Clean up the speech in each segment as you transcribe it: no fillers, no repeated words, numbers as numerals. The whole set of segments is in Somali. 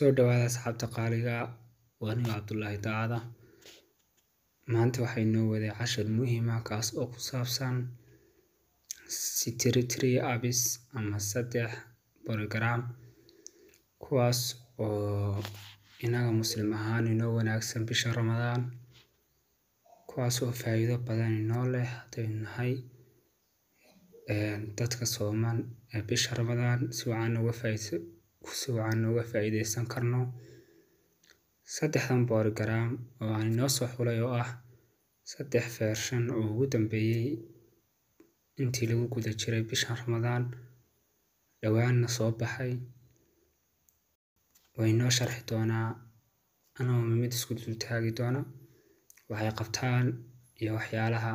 Soo dhawaada asxaabta qaaliga, waa aniga Cabdullaahi Daacada. Maanta waxay noo waday cashar muhiim ah kaas oo ku saabsan three apps ama 3 program kuwaas oo inaga muslim ahaan inoo wanaagsan bisha Ramadaan, kuwaas oo faa'iido badan inoo leh haddaynu nahay dadka sooman ee bisha Ramadaan si wacan uga faa'iideysan karno. 3 program oo aan inoo soo xulay oo ah 3 version oo ugu dambeeyay intii lagu guda jiray bisha Ramadaan dhawaanna soo baxay, way inoo sharxi doonaa anoo mid isku dul taagi doona waxay qabtaan iyo waxyaalaha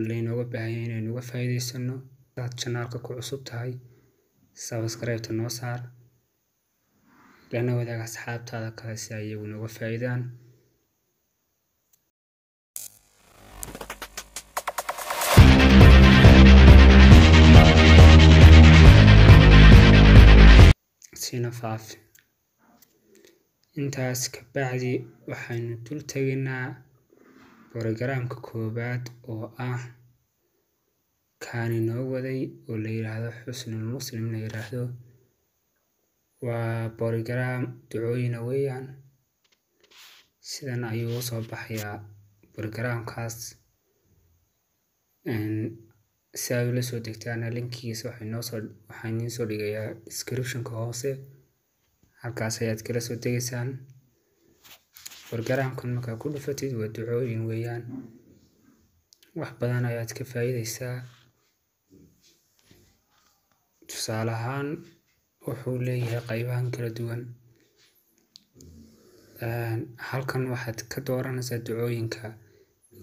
laynooga baahan yahay inaynu uga faa'iideysano. Hadaad channelka ku cusub tahay, subscribe-ta noo saar, lana wadaag asxaabtaada kale si ay iyaguna uga faa'iidaan. Sina faafi. Intaas ka bacdi waxaynu dul tegaynaa programka koowaad oo ah kaan inoo waday oo la yiraahdo Xusnul Muslim la yiraahdo. Waa program ducooyina weeyaan. Sidan ayuu u soo baxayaa programkaas. Si aad ula soo degtaan linkigiisa waxaan idiin soo dhigayaa description-ka hoose, halkaas ayaad kala soo degaysaan. Programkan markaa ku dhufatid waa ducooyin weeyaan, wax badan ayaad ka faa'iideysaa. Tusaale ahaan wuxuu leeyahay qaybahan kala duwan. Halkan waxaad ka dooranaysaa ducooyinka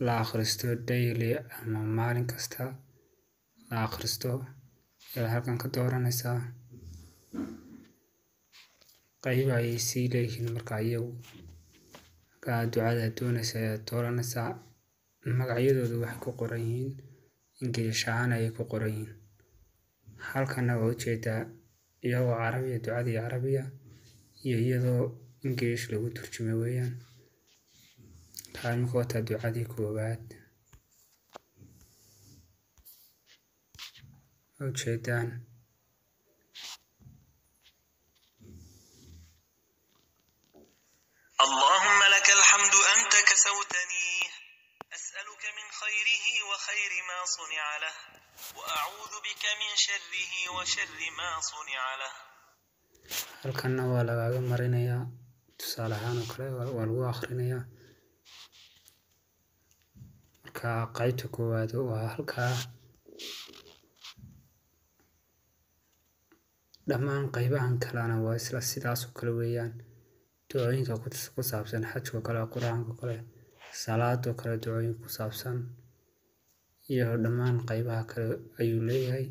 la akhristo daily ama maalin kasta la akhristo ayaad halkan ka dooranaysaa. Qayb ayay sii leeyihiin marka iyagu markaa ducada doonaysa ayaad dooranaysaa. Magacyadoodu waxay ku qoran yihiin Ingiriis ahaan ayay ku qoran yihiin. Halkana waa ujeedaa iyagoo Carabiya, ducadii Carabiya iyo iyadoo Ingiriis lagu turjumay weeyaan. Taa imika wataa ducadii koowaad. Ujeedaan اللهم لك الحمد أنت كسوتني، أسألك من خيره وخير ما صنع له، وأعوذ بك من شره وشر ما صنع له. Halkanna waa lagaaga marinayaa tusaale ahaan oo kale waa lagu akhrinayaa. Marka qaybta koowaad waa halkaa. Dhammaan qaybahan kalena waa isla sidaas oo kale weeyaan. Ducooyinka ku saabsan xajka kale, quraanka kale, salaadoo kale ducooyin ku saabsan iyo dhammaan qaybaha kale ayuu leeyahay.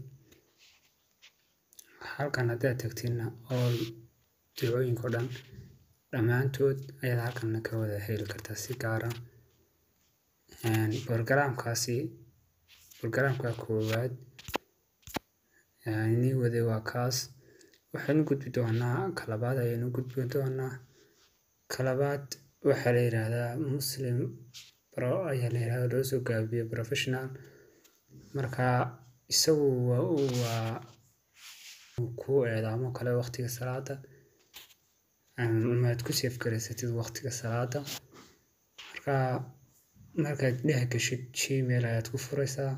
Halkan haddaad tagtidna all ducooyinka oo dhan dhammaantood ayaad halkan ka wada heli kartaa si gaar ah. Programkaasi programka koowaad inii waday waa kaas. Waxaynu gudbi doonaa ka labaad ayaynu gudbi doonaa. Ka labaad waxaa la yiraahdaa Muslim Pro ayaa la yiraahdaa, loo soo gaabiyo professional. Marka isagu waa ku eedaamo kale waqtiga salaada ama aad ku save garaysatid waqtiga salaada. Marka markaad dhex gashid Gmail ayaad ku furaysaa.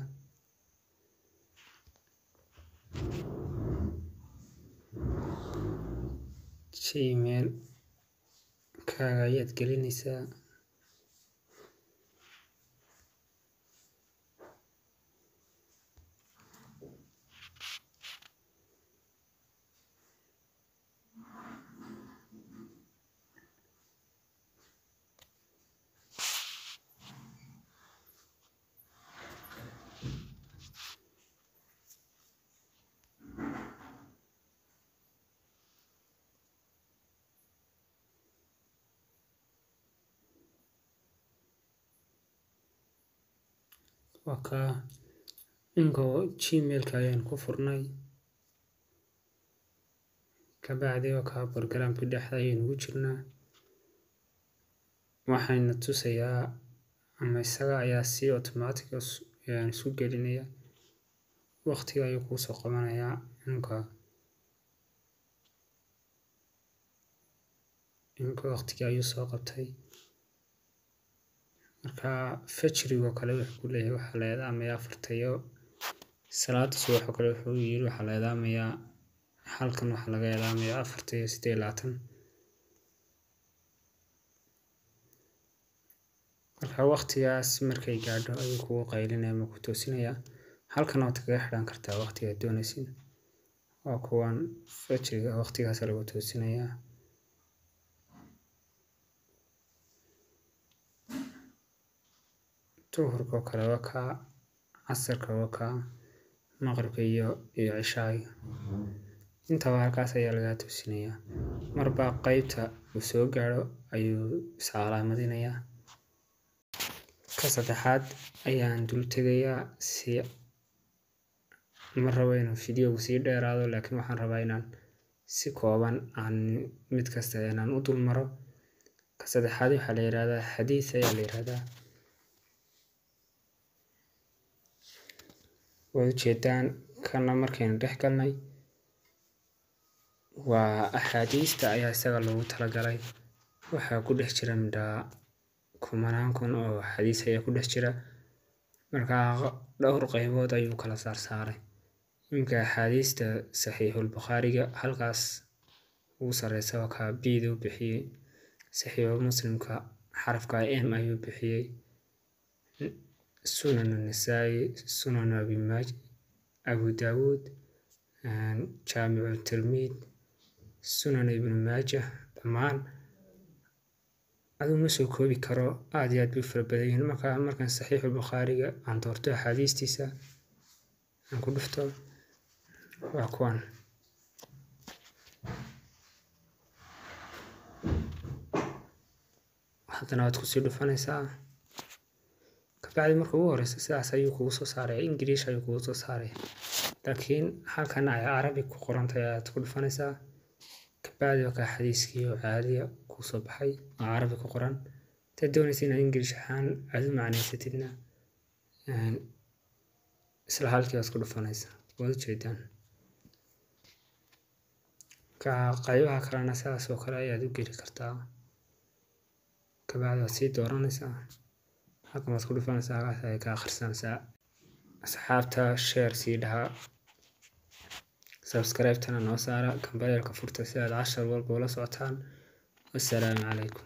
Gmail kaaga ayaad gelinaysaa. Waa kaa inko Gmail-ka ayaan ku furnay. Kabacdi oo kaa programkii dhexda ayaynu ku jirnaa. Waxayna tusayaa ama isaga ayaa si automatic isu gelinaya, waqtiga ayuu kuu soo qabanayaa. Imika waqtiga ayuu soo qabtay. Marka fajrigoo kale wuxuu ku leeyahay waxaa la eedaamayaa 4 salaada subax oo kale. Wuxuu yiri waxaa la eedaamayaa halkan, waxaa laga eedaamayaa 4:28. Marka waqtigaas markay gaadho ayuu kugu qaylinaya ama ku toosinayaa. Halkan waad kaga xidhan kartaa waqtiga aad doonaysid. Waa kuwan fajriga waqtigaas lagu toosinayaa. Duhurka oo kale waa kaa, casarka waa kaa, maqribka iyo cishaaga. Intaba halkaas ayaa lagaa toosinayaa. Marba qeybta uu soo gaadho ayuu is calaamadinayaa. Ka saddexaad ayaan dul tegayaa. Si ma rabo inuu videogu sii dheeraado, laakiin waxaan rabaa inaan si kooban aan mid kasta inaan u dul maro. Ka saddexaad waxaa la yiraahdaa xadiis ayaa la yiraahdaa. Waad ujeedaan kana markaynu dhex galnay waa axaadiista ayaa isaga loogu talagalay. Waxaa ku dhex jira midhaa kumanaan kun oo xadiis ayaa ku dhex jira. Marka dhowr qaybood ayuu kala saarsaaray. Iminka axaadiista Saxiixul Bukhaariga halkaas ugu sareysa waa kaa B-da u bixiyey. Saxiixu Muslimka xarafka M ayuu bixiyey. Sunan Nasaai, Sunan Abi Maaj, Abu Daawud, Jaamicu Tirmid, Sunan Ibn Maajah, dhammaan adigu ma soo koobi karo, aad iyo aad bay u fara badan yihiin. Marka markaan Saxiixul Bukhaariga aan doorto, axaadiistiisa aan ku dhufto, waa kuwan. Haddana waad kusii dhufanaysaa. Kabacdi marka ugu horeysa sidaas ayuu kugu soo saaraya, English ayuu kugu soo saaraya, laakiin halkan ay Arabic ku qorantahay ayaad ku dhufanaysaa. Kabacdi waa kaa xadiiskii oo caadiya kuu soo baxay oo Carabi ku qoran. Hadaad doonaysa inaad English ahaan aad u macnaysatidna, isla halkii waad ku dhufanaysaa. Waad ujeedaan. Ka qaybaha kalena sidaas oo kale ayaad u geli kartaa. Kabacdi waad sii dooranaysaa, halkan waad ku dhufanaysaa, halkaas ayaad ka akhrisanaysaa. Asxaabta share sii dhaha, subscribe-tana noo saara, gambaleelka furta si aad cashar walba ula socotaan. Wassalaamu calaykum.